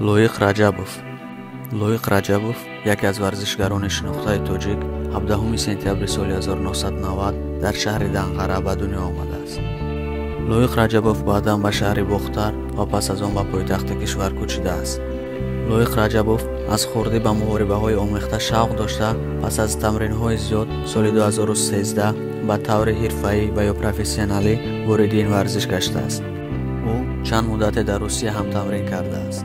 Лоиқ Раҷабов. Лоиқ Раҷабов яке аз варзишгарони шинохтаи тоҷик 17 сентябри соли 1990 дар шаҳри Данғара ба дунё омадааст. Лоиқ Раҷабов баъдан ба шаҳри Бохтар ва пас аз он ба пойтахти кишвар кӯчидааст. Лоиқ Раҷабов аз хурдӣ ба муҳорибаҳои омехта шавқ дошта, пас аз тамринҳои зиёд соли 2013 ба таври ҳирфаӣ ва ё профессионалӣ вориди ин варзиш гаштааст. Ӯ чанд муддате дар Русия ҳам тамрин кардааст.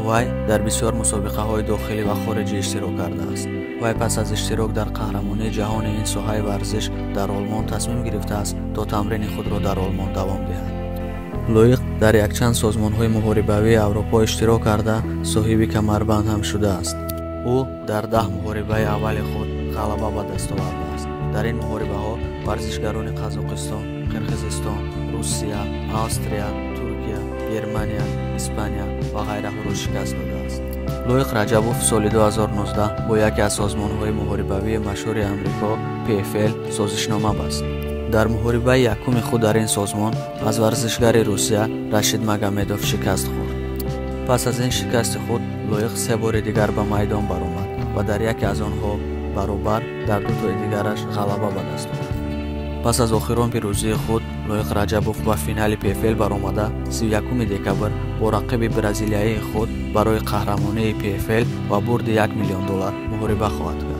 Вай дар бисёр мусобиқаҳои дохилӣ ва хориҷӣ иштирок кардааст. Вай пас аз иштирок дар қаҳрамонии ҷаҳони ин соҳаи варзиш дар Олмон тасмим гирифтааст, то тамрини худро дар Олмон давом диҳад. Лоиқ дар якчанд созмонҳои муҳорибавии Аврупо иштирок карда, соҳиби камарбанд ҳам шудааст. Ӯ дар 10 муҳорибаи аввали худ ғалаба ба даст овардааст. Дар ин муҳорибаҳо варзишгарони Қазоқистон, Қирғизистон, Русия, Австрия, Туркия, Германия, Испания ва ғайраҳоро шикаст додааст. Лоиқ Раҷабов соли 2019 бо яке аз созмонҳои муҳорибавии машҳури Амрико PFL созишнома баст. Дар муҳорибаи якуми худ дар ин созмон аз варзишгари Русия Рашид Магомедов шикаст хӯрд. Пас аз ин шикасти худ Лоиқ се бори дигар ба майдон баромад ва дар яке аз онҳо баробар, дар дутои дигараш ғалаба ба даст овард. Пас аз охирон пирӯзии худ Лоиқ Раҷабов ба финали PFL баромада, 31 декабр бо рақиби бразилияии худ барои қаҳрамонии PFL ва бурди 1 миллион доллар муҳориба хоҳад кард.